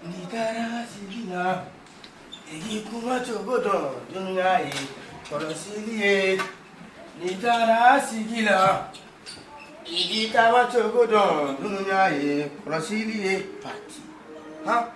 N'i taara sigi la, i k'i kuma cogo dɔn dunuya ye kɔlɔsili ye. N'i taara sigi la, i k'i taama cogo dɔn dunuya ye kɔlɔsili ye. Parti. Han?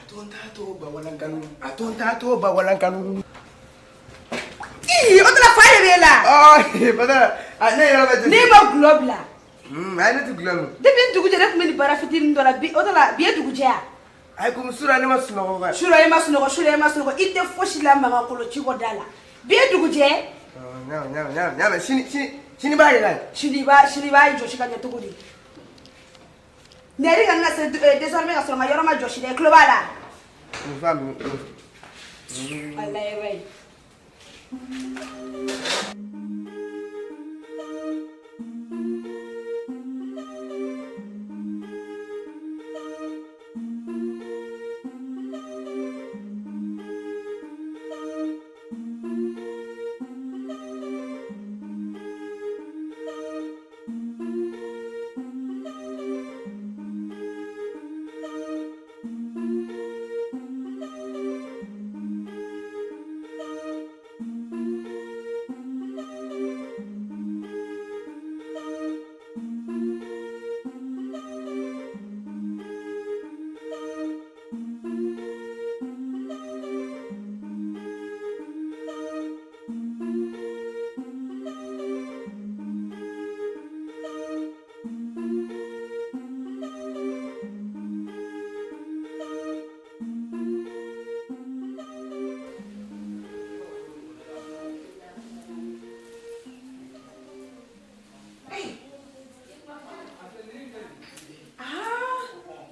A to n t'a to ba walankanu. Ii, o tɛ la fa de b'e la. Ɔ Badara, a ne yɛrɛ bɛ Ne ma gulɔ bila. Ayi, ne tɛ gulɔ min. Depuis ni dugu jɛ, ne tun bɛ nin baara fitinin dɔ la bi. O tɛ la bi ye dugu jɛ yan. Ayi, komi sura ne ma sunɔgɔ kan. Sura e ma sunɔgɔ, sura e ma sunɔgɔ, i tɛ fosi la maga kolo ci kɔ da la. Bi ye dugu jɛ. Ɲa ɲa ɲa ɲa mɛ sini sini sini b'a yɛlɛ. Sini b'a jɔsi ka ɲɛ cogo di? Nɛri kana na se désormais ka sɔrɔ n ka yɔrɔ ma jɔsi dɛ, i tulo b'a la. Mun fa mun. Walayi bayi.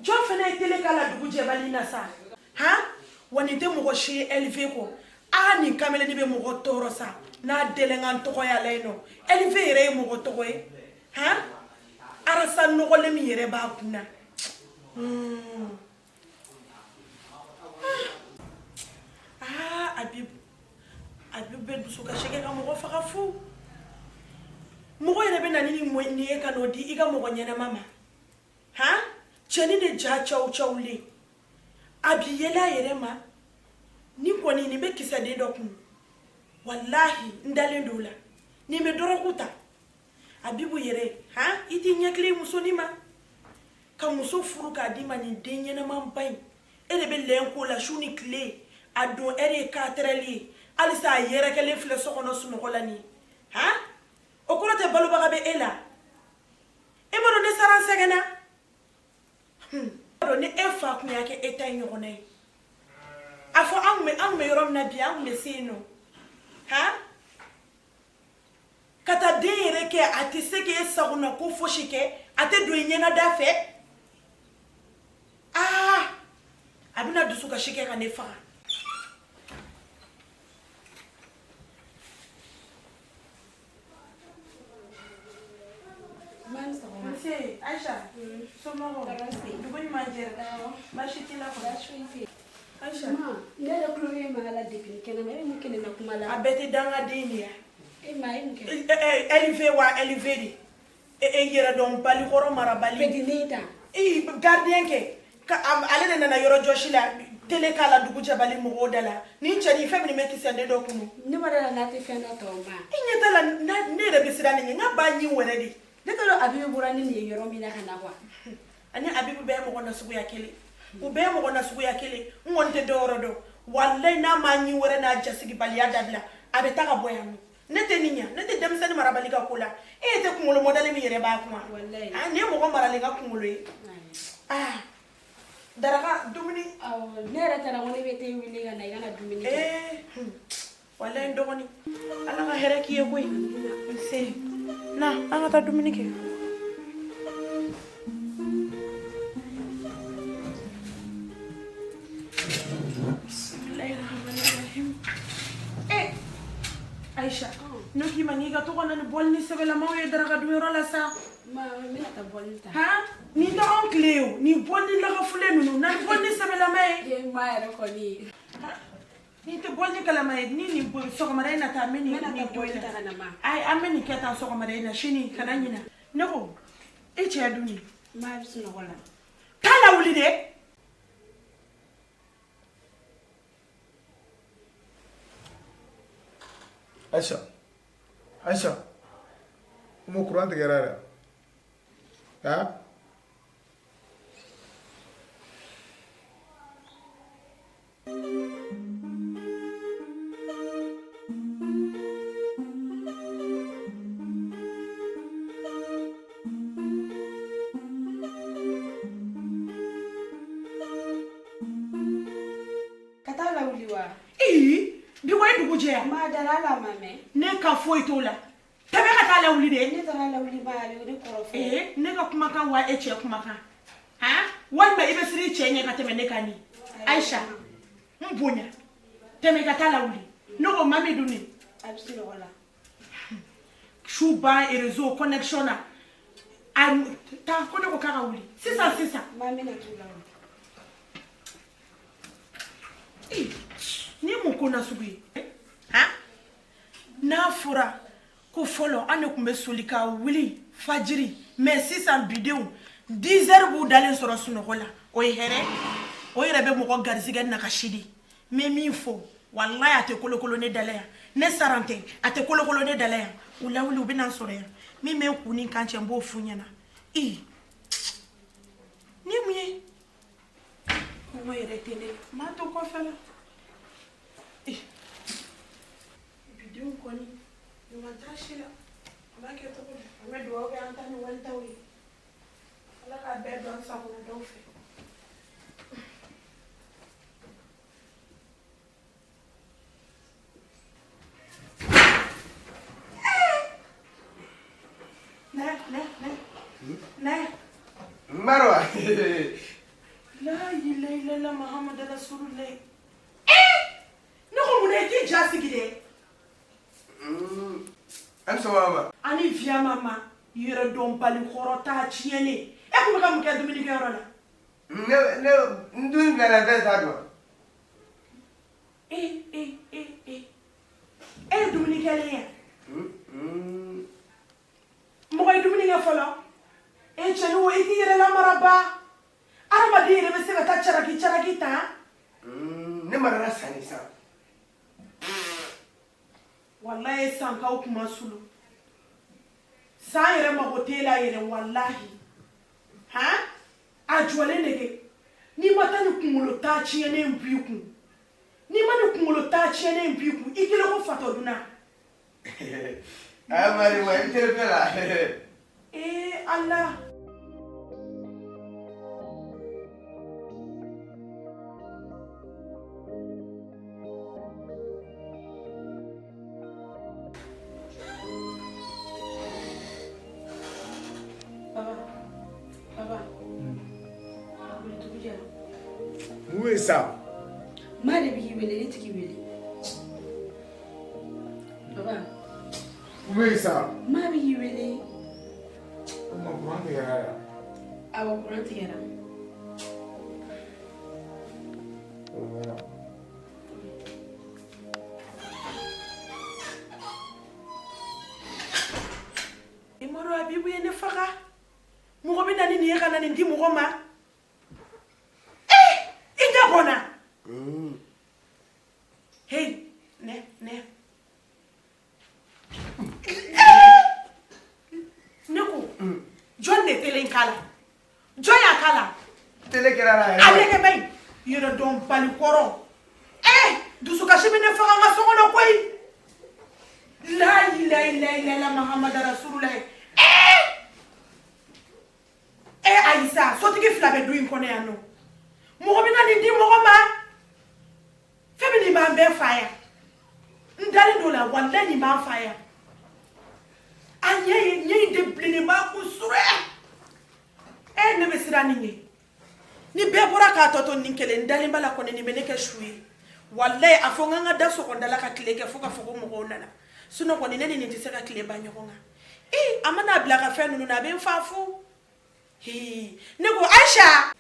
Jɔn fana ye télé k'a la dugu jɛbali na sa? Han, wa nin tɛ mɔgɔ si ye LV kɔ. Aa, nin kameleni bɛ mɔgɔ tɔɔrɔ sa n'a dɛlɛnkan tɔgɔ y'a la yen nɔ. LV yɛrɛ ye mɔgɔ tɔgɔ ye han, arasa nɔgɔlen min yɛrɛ b'a kun na. Aa, Habib, Habib bɛ dusukasi kɛ ka mɔgɔ faga fu. Mɔgɔ yɛrɛ bɛ na ni nin ye ka n'o di i ka mɔgɔ ɲɛnama ma. Han, cɛnin de ja caw cawlen, a bi yɛlɛ a yɛrɛ ma. Nin kɔni, nin bɛ kisɛden dɔ kun. Walahi, n dalen don o la, nin bɛ dɔrɔgu ta. Abibu yɛrɛ, han, i t'i ɲɛ tilen musonin ma ka muso furu k'a d'i ma. Nin den ɲɛnamaba in, e de bɛ lɛn ko la su ni tile. A don ɛri ye 4 heures ye, halisa a yɛrɛkɛlen filɛ so kɔnɔ sunɔgɔ la nin ye. Han, o kɔrɔ tɛ balobaga bɛ e la. E ma dɔn ne sara, n sɛgɛnna dɔn. Ni e fa tun y'a kɛ e ta ye ɲɔgɔnna ye, a fɔ an tun bɛ yɔrɔ min na bi, an tun bɛ se yen nɔ. Han, ka taa den yɛrɛ kɛ, a tɛ se k'e sagona ko fosi kɛ, a tɛ don i ɲɛnada fɛ. Aa. bɛna dusukasi kɛ ka ne faga. Nse Aisha, somɔgɔw? Dugu ɲuman jɛra? Baasi t'i la kɔni? Aisha. Ne yɛrɛ tulo bɛ mankan la depuis kɛnɛma, e bɛ mun kɛ ne na kuma la? A bɛɛ tɛ dangaden de ye. E ma ye mun kɛ? LV wa LV de. E yɛrɛ dɔn balikɔrɔ marabali. Petini ta. I gardien kɛ. Ale de nana yɔrɔ jɔsi la, télé k'a la dugu jɛbali mɔgɔw da la. Nin cɛnin fɛn min bɛ kisɛ den dɔ kunu. Ne ma da la n'a tɛ fɛn dɔ tɔw ma. I ɲɛ t'a la, ne yɛrɛ bɛ siran nin ɲɛ, n ka ba ɲin wɛrɛ de. Ne t'a dɔn Abibu bɔra ni nin ye yɔrɔ min na ka na quoi. Ani Abibu bɛɛ ye mɔgɔ nasuguya kelen. U bɛɛ ye mɔgɔ nasuguya kelen. N kɔni tɛ dɔwɛrɛ dɔn. Walayi n'a ma ɲin wɛrɛ n'a jasigibaliya dabila, a bɛ taa ka bɔ yan nɔ. Ne tɛ nin ɲa, ne tɛ denmisɛnnin marabali ka ko la. E tɛ kunkolo mɔdɛli min yɛrɛ b'a kun. Walayi. Nin ye mɔgɔ maralen ka kunkolo ye. Ah. Daraka dumuni. Awɔ, ne yɛrɛ taara ko ne bɛ te wuli ka na i ka na dumuni kɛ. Walayi n dɔgɔnin. Ala ka hɛrɛ k'i ye koyi. Nse. Na, an ka taa dumuni kɛ. Bismillahirrahmanirrahim. Aisha, ne k'i ma n'i ka to ka na ni bɔli ni sɛbɛlamaw ye daraka dunyɔrɔ la sa. Ma, n bɛna taa bɔli ta. Han? Nin tɛ anw tile ye o, nin bɔli lagafulen ninnu, na ni bɔli ni sɛbɛlama ye. E ma yɛrɛ kɔni. Nin tɛ bɔli kalama ye, ni nin bɔ sɔgɔmada in na taa, n bɛ nin N bɛna taa nin bɔ i bɔli la. ta ka na ma. Ayi, an bɛ nin kɛ tan sɔgɔmada in na, sini kana ɲina. Ne ko, e cɛ dun nin? Ma bɛ sunɔgɔ la. Taa lawuli dɛ. Aisha, Aisha, Umu courant tigɛra dɛ. Ha? Ka taa lawuli wa? Ee, bi ko ye dugu jɛ yan. Ma dara la ma mɛn. Ne ka foyi t'o la. Tɛmɛ ka taa lawuli de. Ne taara lawuli ma, a bɛ ne kɔrɔfɔ. Ee, ne ka kumakan wa e cɛ kumakan. Han? Walima i bɛ siran i cɛ ɲɛ ka tɛmɛ ne kan ni. Aisha, n bonya. Tɛmɛ ka taa lawuli. Ne ko mami dun nin. A bɛ sunɔgɔ la. Su ban réseau connexion na. A taa ko ne ko k'a ka wuli. Sisan sisan. Ma n bɛna t'u lawuli. Ee, ni mun ko nasugu ye? Han? N'a fɔra ko fɔlɔ an de tun bɛ soli ka wuli fajiri, mais sisan bidenw 10 heures b'u dalen sɔrɔ sunɔgɔ la, o ye hɛrɛ, o yɛrɛ bɛ mɔgɔ garisɛgɛ nagasi de. N bɛ min fɔ, walayi a tɛ kolokolo ne da la yan, ne saran tɛ, a tɛ kolokolo ne da la yan. U lawuli u bɛ na n sɔrɔ yan, min bɛ n kun ni n kan cɛ n b'o f'u ɲɛna. Ee, ni mun ye? Kɔngɔ yɛrɛ tɛ ne la, n b'a to kɔfɛ la. Ee, bidenw kɔni ɲuman t'a si la, an b'a kɛ cogo di? An bɛ dugawu kɛ an ta ni walitaw ye, Ala k'a bɛɛ don an sagona dɔw fɛ. Ne, ne, ne. Ne. Marwa. La ilaha illallah Muhammad Rasulullah. Eh! Ne ko mun na i t'i ja sigi dɛ? An sɔgɔma ma. Ani viyama ma yɛrɛdɔnbali kɔrɔ t'a tiɲɛnen. E kun bɛ ka mun kɛ dumunikɛyɔrɔ la? Ne n dun bilala bɛɛ t'a dɔn. E e e e. E ye dumuni kɛlen ye? Mɔgɔ ye dumuni kɛ fɔlɔ? E cɛnin wo, i t'i yɛrɛ lamara ba. Adamaden yɛrɛ bɛ se ka taa caraki caraki ta. Ne marala san ni san. Walayi sankaw kuma sulu. San yɛrɛ mago t'e la yɛrɛ walahi. Han? A jɔlen de kɛ. N'i ma taa ni kunkolo ta tiɲɛnen b'i kun. N'i ma ni kunkolo ta tiɲɛnen b'i kun, i kɛlen ko fatɔ dunna. Ayi Mari wa i tɛ fɛn la. Ee Ala. Baba, baba. Wuli dugu jɛra. Mun bɛ yen sa. Maa de bɛ k'i wele, ne tɛ k'i wele. Papa. Mun bɛ yen sa? Maa bɛ k'i wele. O ma kuran tigɛra yan. Awɔ, kuran tigɛra. O mɛnna. I m'a dɔn Abibu ye ne faga. Mɔgɔ bɛ na ni nin ye ka na nin di mɔgɔ ma. Ee, i da bɔnna. Hey, ne, ne. Ne ko, jɔn de tele in k'a la? Jɔn y'a k'a la? Tele kɛra la yɛrɛ. Ale kɛ bɛ yen. Yɛrɛdɔnbali kɔrɔ. Ee, dusukasi bɛ ne faga n ka so kɔnɔ koyi. La ilaha illallah Muhammadu Rasulullah. Ee! E Ayisa, sotigi fila bɛ du in kɔnɔ yan nɔ. Mɔgɔ bɛ na nin di mɔgɔ ma. Fɛn min nin b'an bɛɛ fa yan. N dalen don la, walayi nin b'an fa yan. A ɲɛ ye ɲɛ in de bilennen b'a kun surɛ. E ne bɛ siran nin ɲɛ. Ni bɛɛ bɔra k'a tɔ to nin kelen, n dalen b'a la kɔni nin bɛ ne kɛ su ye. Walayi a fɔ n ka n ka da sɔgɔ n da la ka tile kɛ fo ka fɔ ko mɔgɔw nana. Sinon kɔni ne ni nin tɛ se ka tile ban ɲɔgɔn kan. Ee a mana bila ka fɛn ninnu na a bɛ n fa fu. Hii ne ko Ayisa.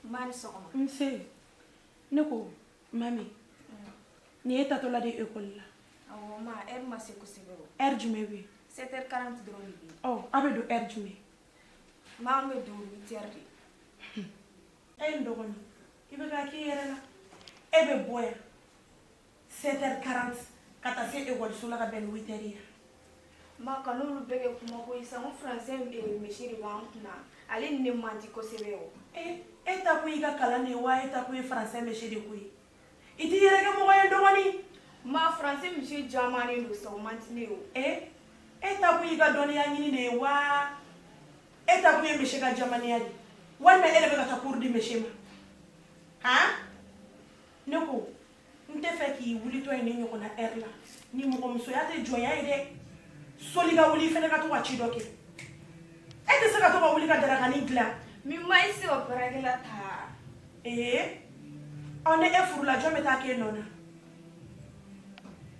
Ma ni sɔgɔma. Nse. Ne ko mami. Nin ye tatɔla de ye école la. Awɔ ma heure ma se kosɛbɛ o. Heure jumɛn bɛ yen? 7h40 dɔrɔn de bɛ yen. Ɔ a bɛ don heure jumɛn? Ma an bɛ don 8h de. E n dɔgɔnin i bɛ k'a k'i yɛrɛ la. E bɛ bɔ yan 7h40 ka taa se école so la ka bɛn ni 8h ye. Ma ka n'olu bɛɛ kɛ kuma ko ye sa, n ko français monsieur de b'an kunna ale ni ne man di kosɛbɛ o. E e ta kun y'i ka kalan de ye wa e ta kun ye français monsieur de ko ye? I t'i yɛrɛ kɛ mɔgɔ ye dɔgɔnin. Ma français monsieur jamanen don sa, o man di ne ye o. E e ta kun y'i ka dɔnniya ɲini de ye wa e ta kun ye monsieur ka jamaniya de ye walima e de bɛ ka taa cours di monsieur ma? Han? Ne ko n tɛ fɛ k'i wulitɔ ye nin ɲɔgɔnna heure la. Ni mɔgɔmusoya tɛ jɔnya ye dɛ. Soli ka wuli i fana ka to ka ci dɔ kɛ. E tɛ se ka to ka wuli ka darakanin dilan. Mais ma i tɛ se ka baarakɛla ta. Ee ɔ ni e furula jɔn bɛ taa k'e nɔ na?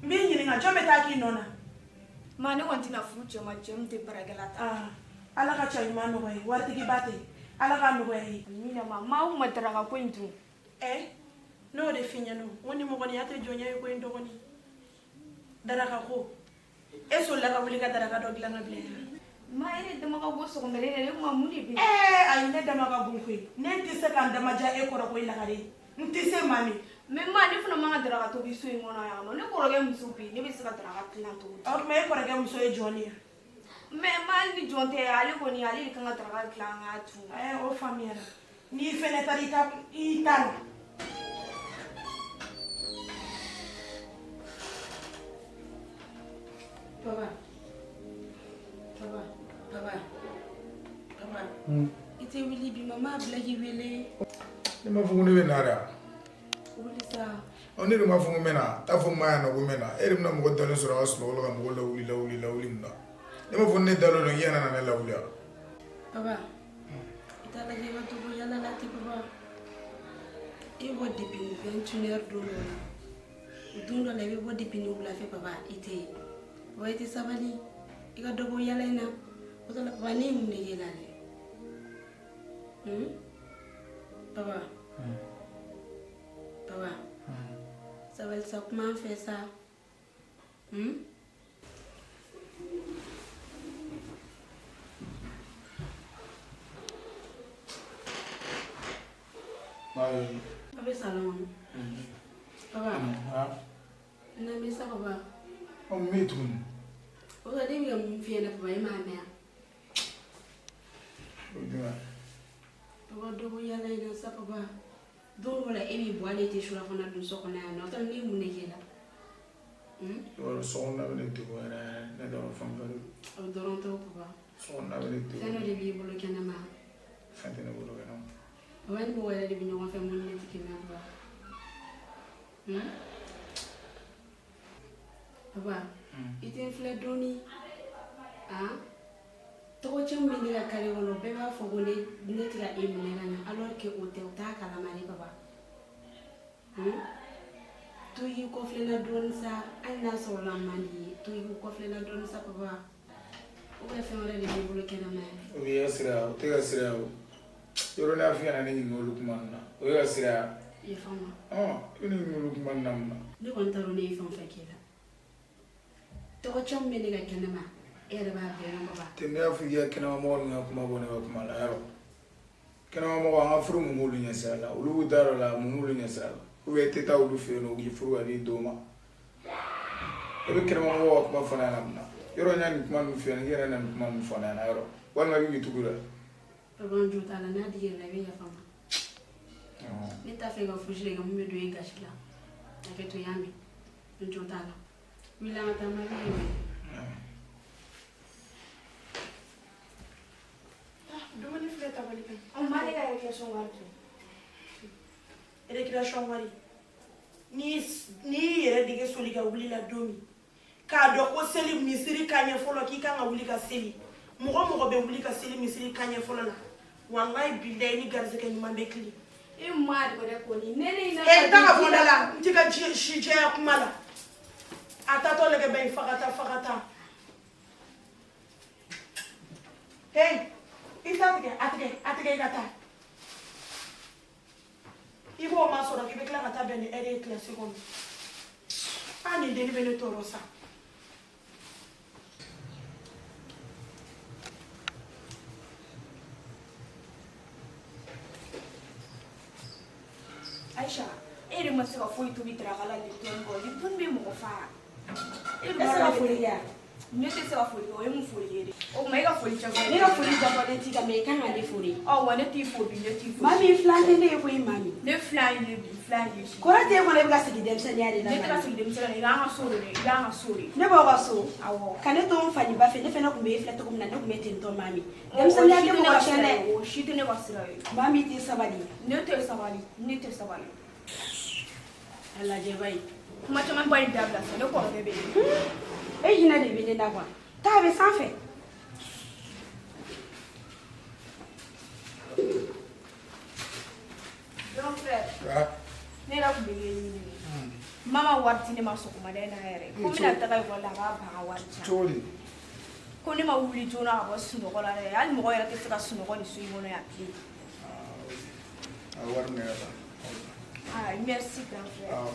N b'i ɲininka jɔn bɛ taa k'i nɔ na? Ma ne kɔni tɛna furu cɛ ma cɛ min tɛ baarakɛla ta. Aa Ala ka cɛ ɲuman nɔgɔya ye waritigiba tɛ Ala k'a nɔgɔya i ye. Amina ma ma aw ma daraka ko in dun. Ɛ ne y'o de f'i ɲɛna o n ko nimɔgɔninya tɛ jɔnya ye koyi n dɔgɔnin. Daraka ko e solila ka wuli ka daraka dɔ dilan ka bila yan. Ma e de dama ka go sɔgɔmada in na ne kuma mun de bɛ yen? Ɛɛ ayi ne dama ka bon koyi ne tɛ se ka n damaja e kɔrɔ koyi lagare n tɛ se mami. Mais ma ne fana man ka daraka tobi so in kɔnɔ yan nɔ ne kɔrɔkɛ muso bɛ yen ne bɛ se ka daraka dilan cogo di? O tuma e kɔrɔkɛ muso ye jɔn de ye? Mais ma hali ni jɔn tɛ ale kɔni ale de kan ka daraka dilan an k'a dun. Ɛɛ o faamuyara n'i fɛnɛ taara i ta i ta la. Papa. Papa. Papa. Papa. I tɛ wuli bi mama bila k'i wele. Ne m'a fɔ ko ne bɛ na de wa? Wuli sa. Ɔ ne de m'a fɔ ko n bɛ na. Taa fɔ maa yan nɔ ko n bɛ na. E de bɛna mɔgɔ dalen sɔrɔ a ka sunɔgɔ la ka mɔgɔ lawuli lawuli lawuli mun na? Ne m'a fɔ ne dalen don k'i kana na ne lawuli wa? Papa. I t'a lajɛ i ka to bɔ yala la ten papa. E bɛ bɔ depuis 21 heures don dɔ la. Don dɔ la i bɛ bɔ depuis ni wula fɛ papa i tɛ yen. Papa i tɛ sabali. I ka dɔ bɔ yala in na. O tɔ la papa ne ye mun de k'e la dɛ? Papa. Papa. Sabali sa kuma an fɛ sa. Ayi. A bɛ salon kɔnɔ. Papa. Na bɛ sa papa. Ɔ mun bɛ yen tuguni? O tɔ ne bɛ ka mun f'i ɲɛna papa e m'a mɛn wa? O ye jumɛn ye? Papa dɔ bɔ yala in na sa papa. Don dɔ la e b'i bɔ hali e tɛ surafana dun so kɔnɔ yan nɔ. O tɔ ne ye mun de k'e la? I b'a dɔn so kɔnɔna bɛ ne degun yɛrɛ yɛrɛ ne t'a dɔn fɛn fɛn don. O dɔrɔn tɛ o papa. So kɔnɔna bɛ ne degun. Fɛn dɔ de b'i bolo kɛnɛma. Fɛn tɛ ne bolo kɛnɛma. Papa ni mɔgɔ yɛrɛ de bɛ ɲɔgɔn fɛ mun ni ne tɛ kelen ye papa. Papa, i tɛ n filɛ dɔɔni. Han? Tɔgɔ cɛ min bɛ ne ka carré kɔnɔ, bɛɛ b'a fɔ ko ne tɛ ka e minɛ ka ɲɛ, alors que o tɛ, u t'a kalama de papa. To i kɔfilɛ la dɔɔni sa, hali n'a sɔrɔla n man di ye, to i kɔfilɛ la dɔɔni sa papa. Ou bien fɛn wɛrɛ de b'i bolo kɛnɛma yan? O y'i ka sira ye, o tɛ ka sira ye o. Yɔrɔ ne y'a f'i ɲɛna ne ɲininka olu kuma ninnu na, o ye ka sira ye. Yafa n ma. I bɛ ne ɲininka olu kuma ninnu na mun na? Ne kɔni t'a dɔn ne ye fɛn o fɛn k'i la. Tɔgɔ cɛ min bɛ ne ka kɛnɛma, e yɛrɛ b'a bɛɛ dɔn papa. Te ne y'a fɔ k'i ka kɛnɛmamɔgɔ ninnu ka kuma bɔ ne ka kuma la yarɔ. Kɛnɛmamɔgɔ an ka furu mun b'olu ɲɛ sira la, olu b'u da yɔrɔ la mun b'olu ɲɛ sira la. Ou bien e tɛ taa olu fɛ yen nɔ k'i furu ka di dɔw ma. E bɛ kɛnɛmamɔgɔw ka kuma fɔ ne ɲɛna mun na? Yɔrɔ n y'a nin kuma ninnu f'i ɲɛna, i yɛrɛ na nin kuma ninnu fɔ ne ɲɛna yɔrɔ. Walima i bɛ k'i tugu la. Papa n jo t'a la, n'a digir'i la i bɛ yafa n ma. Ne t'a fɛ ka fosi de kɛ mun bɛ don e gasi la. Hakɛ to i y'a mɛn. N jo t'a la. Wuli an ka taa ma bɛ wele. Dumuni filɛ tabali kan. An ma ne ka récréation wari dun. Récréation wari. N'i y'i yɛrɛ dege soli ka wuli la don min, k'a dɔn ko seli misiri ka ɲɛ fɔlɔ k'i kan ka wuli ka seli, mɔgɔ mɔgɔ bɛ wuli ka seli misiri ka ɲɛ fɔlɔ la, walayi bilayi ni garisɛgɛ ɲuman bɛ tilen. E ma de kɔni ne ne E ta ka bɔ da la, n t'i ka si jɛya kuma la. A taatɔ lɛgɛ bɛ yen fagata fagata. Hey, i ta tigɛ, a tigɛ, a tigɛ i ka taa. I b'o ma sɔrɔ k'i bɛ tila ka taa bɛn ni ɛri ye kilasi kɔnɔ. Ah, nin denni bɛ ne tɔɔrɔ sa. Aïcha, e yɛrɛ ma se ka foyi tobi daraka la Lipton kɔ. Lipton bɛ mɔgɔ fa. E tɛ se ka foli kɛ yan? Ne tɛ se ka foli kɛ, o ye mun foli ye de? O tuma e ka foli jafalen. Ne ka foli jafalen t'i kan, mais i kan ka ne fo de. Ɔ wa ne t'i fo bi, ne t'i fo. Maa min filan tɛ ne ye koyi mami. Ne filan ye bi, filan ye si. Kɔrɔ t'e kɔnɔ e bɛ ka segin denmisɛnninya de la. Ne tɛ ka segin denmisɛnninya la, i b'an ka so de dɛ, i b'an ka so de. Ne b'aw ka so. Awɔ. Ka ne to n fa ni ba fɛ, ne fana tun bɛ e filɛ cogo min na, ne tun bɛ ten tɔ mami. Denmisɛnninya tɛ mɔgɔ tiɲɛ dɛ. O si tɛ ne ka sira ye. Mami tɛ sabali. Ne tɛ sabali, ne tɛ sabali. A lajɛ ba ye. Kuma caman ba in dabila sa, ne kɔrɔkɛ bɛ yen. E hinɛ de bɛ ne la quoi. Taa bɛ sanfɛ. Grand frère. Ne yɛrɛ tun bɛ k'e ɲini. Mama wari di ne ma sɔgɔmada in na yɛrɛ. Ko n bɛna taga ekɔli la, a b'a ban ka wari di yan. Cogo di? Ko ne ma wuli joona ka bɔ sunɔgɔ la dɛ. Hali mɔgɔ yɛrɛ tɛ se ka sunɔgɔ nin so in kɔnɔ yan bilen. A wari minɛ ka taa. Ah, merci grand frère. Awɔ.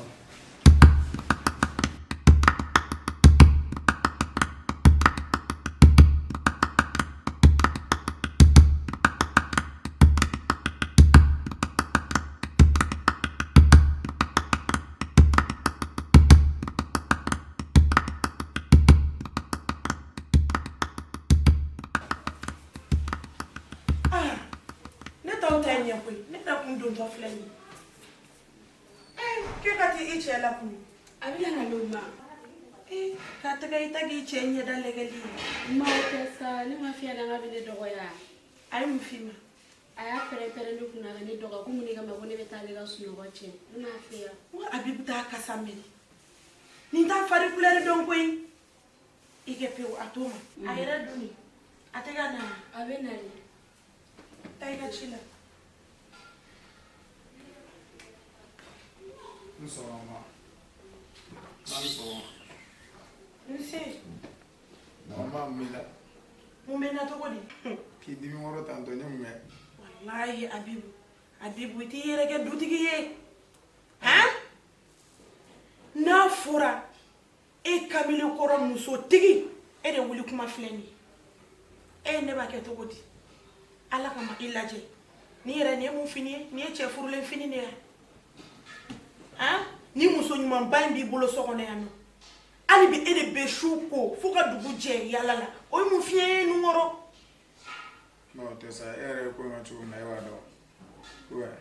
Ah, ne t'aw ta ɲɛ koyi, ne yɛrɛ kun dontɔ filɛ nin ye. Eh, k'e ka t'i cɛ la kun. A bɛ na n'o ma. Eh, ka taga i ta k'i cɛ ɲɛda lɛgɛli ye. Ma o tɛ sa, ne ma f'i ɲɛna k'a bɛ ne dɔgɔya. A ye mun f'i ma? A y'a pɛrɛn-pɛrɛn ne kunna ka ne dɔgɔya ko mun de kama ko ne bɛ taa ale ka sunɔgɔ tiɲɛ. Ne m'a f'i ye. N ko Abibu t'a kasa minɛ. Nin t'a fari kulɛri dɔn koyi. I kɛ pewu a t'o ma. A yɛrɛ dun nin, a tɛ ka na. A bɛ na de. Taa i ka ci la. N sɔgɔma. N'a ni sɔgɔma. Nse. Mama mun b'i la? Mun bɛ n na cogo di? K'i dimi kɔrɔ tantɔ n ye mun kɛ? Walahi Abibu, Abibu i t'i yɛrɛ kɛ dutigi ye. Han? N'a fɔra e kamalenkɔrɔ musotigi e de wuli kuma filɛ nin ye. E ne b'a kɛ cogo di? Ala kama i lajɛ. Ni yɛrɛ nin ye mun fini ye? Nin ye cɛ furulen fini de ye. Han? Ni muso ɲumanba in b'i bolo so kɔnɔ yan nɔ. Hali bi e de bɛ su ko fo ka dugu jɛ yala la. O ye mun fiɲɛ ye nun kɔrɔ? Non, o tɛ sa, e yɛrɛ ye ko in kɛ cogo min na e b'a dɔn. Ouais.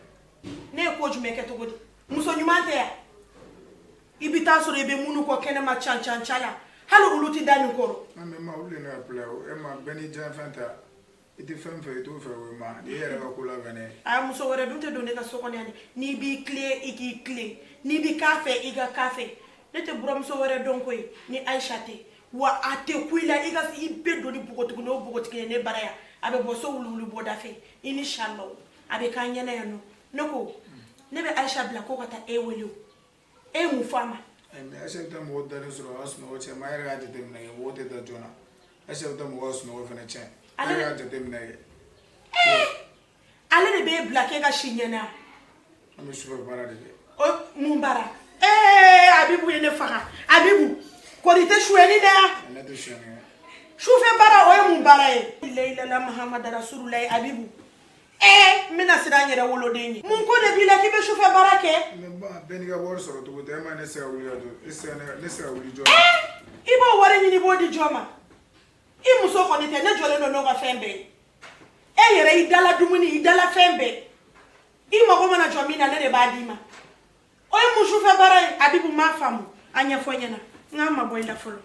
Ne ye ko jumɛn kɛ cogo di? Muso ɲuman tɛ yan. I bɛ taa sɔrɔ i bɛ minnu kɔ kɛnɛma can can can la, hali olu tɛ da nin kɔrɔ. Non mais ma olu de ye ne ka pila ye. E ma bɛɛ n'i diya fɛn tɛ. I tɛ fɛn fɛ i t'o fɛ o ma. Nin ye e yɛrɛ ka ko labɛnnen ye. A muso wɛrɛ dun tɛ don ne ka so kɔnɔ yan dɛ. N'i b'i tilen i k'i tilen. N'i b'i k'a fɛ i ka k'a fɛ. Ne tɛ buramuso wɛrɛ dɔn koyi ni Ayisa tɛ. Wa a tɛ ku i la i ka i bɛ don ni npogotigini o npogotigi ye ne bara yan a bɛ bɔ so wuluwulu bɔda fɛ i ni shalɔ a bɛ k'an ɲɛna yan nɔ ne ko ne bɛ Ayisa bila ko ka taa e wele o e ye mun fɔ a ma Mais Ayisa bɛ taa mɔgɔ dalen sɔrɔ a ka sunɔgɔ tiɲɛ ma e yɛrɛ ka jateminɛ kɛ mɔgɔ tɛ da joona Ayisa bɛ taa mɔgɔ ka sunɔgɔ fana tiɲɛ e yɛrɛ ka jateminɛ kɛ Ale de b'e bila k'e ka si ɲɛna an bɛ sufɛ baara de kɛ o mun baara ee Abibu ye ne faga Abibu kɔri tɛ suyɛni na yan ne tɛ suyɛni kɛ sufɛ baara o ye mun baara ye layilala mahamadu rasululayi Abibu ee n bɛna siran n yɛrɛ woloden ye mun ko de b'i la k'i bɛ sufɛ baara kɛ mais ba bɛɛ n'i ka wari sɔrɔ cogo tɛ e ma ne se ka wuli ka jɔ e se ka ne se ka wuli joona i b'o wari ɲini i b'o di jɔn ma i muso kɔni tɛ ne jɔlen don n'o ka fɛn bɛɛ ye e yɛrɛ i dala dumuni i dala fɛn bɛɛ i mago mana jɔ min na ne de b'a d'i ma o ye mun sufɛ baara ye Abibu m'a faamu a ɲɛfɔ n ɲɛna n k'a mabɔ i la fɔlɔ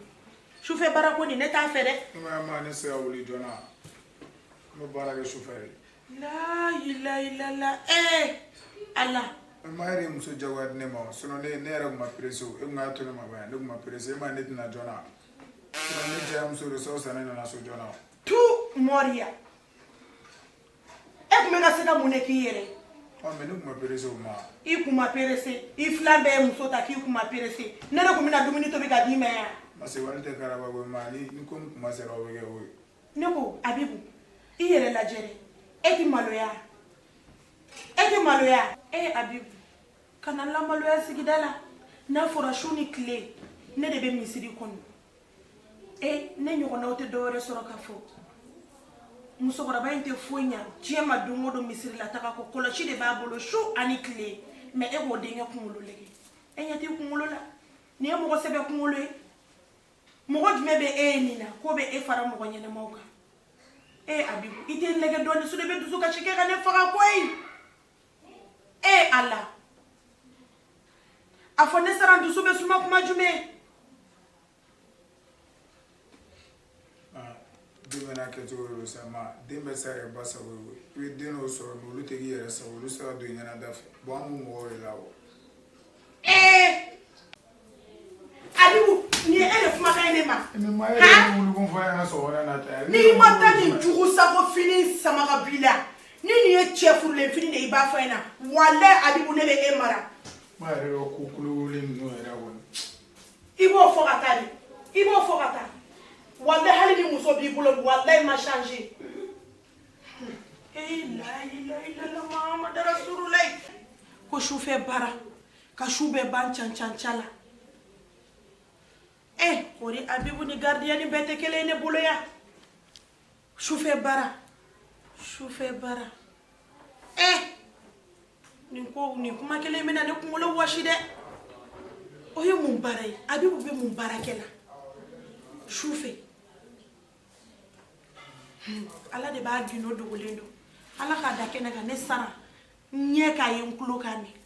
sufɛ baara ko nin ne t'a fɛ dɛ ne ma ne se ka wuli joona n bɛ baara kɛ sufɛ de layilayilala ee ala ma yɛrɛ ye muso jagoya di ne ma o sinon ne yɛrɛ tun ma pressé o e tun k'a to ne ma ba ne tun ma pressé e ma ne tɛna joona sinon ne diyamuso de sa sa ne nana so joona o tu mɔriya e tun bɛ ka se ka mun de k'i yɛrɛ ɔ mais ne tun ma pressé o ma i kun ma pressé i filan bɛɛ ye muso ta k'i kun ma pressé ne de kun bɛna dumuni tobi ka d'i ma yan parce que wari tɛ karaba ko ma ni ko min kuma sera o bɛ kɛ o ye ne ko Abibu i yɛrɛ lajɛ dɛ e ti maloya e ti maloya e Abibu kana lamaloya sigida la n'a fɔra su ni tile ne de bɛ misiri kɔnɔ e ne ɲɔgɔnnaw tɛ dɔwɛrɛ sɔrɔ ka fɔ musokɔrɔba in tɛ foyi ɲa diɲɛ ma don o don misiri la taga kɔ kɔlɔsi de b'a bolo su ani tile mais e k'o denkɛ kunkolo lajɛ e ɲɛ t'i kunkolo la nin ye mɔgɔ sɛbɛ kunkolo ye mɔgɔ jumɛn bɛ e ye nin na k'o bɛ e fara mɔgɔ ɲɛnamaw kan e Abibu i tɛ n lajɛ dɔɔni sinon i bɛ dusu kasi kɛ ka ne faga koyi e Ala a fɔ ne sara dusu bɛ suma kuma jumɛn den bɛɛ n'a kɛcogo de don sa ma den bɛɛ se ka kɛ ba sago ye i bɛ den dɔw sɔrɔ mais olu tɛ k'i yɛrɛ sago olu se ka don i ɲɛna da fɛ bon an b'o mɔgɔw de la o ee Abibu nin ye e de kumakan ye ne ma mais ma e yɛrɛ ye wuli kun fɔ ne ɲɛna sɔgɔmada in na tan n'i ma taa nin jugu sago fini sama ka b'i la ni nin ye cɛ furulen fini de ye i b'a fɔ n ɲɛna walayi Abibu ne bɛ e mara ma yɛrɛ ka ko kolokololen ninnu yɛrɛ kɔni i b'o fɔ ka taa de i b'o fɔ ka taa walayi hali ni muso b'i bolo walayi ma changer ee la ilaha illallah muhammadu rasulullah ko sufɛ baara ka su bɛɛ ban can can can la eh kori Abibu ni gardien ni bɛɛ tɛ kelen ye ne bolo yan sufɛ baara sufɛ baara eh nin ko nin kuma kelen bɛna ne kunkolo wɔsi dɛ o ye mun baara ye Abibu bɛ mun baara kɛ la sufɛ ala de b'a gindo dogolen don ala k'a da kɛnɛ kan ne sara n ɲɛ k'a ye n tulo k'a mɛn.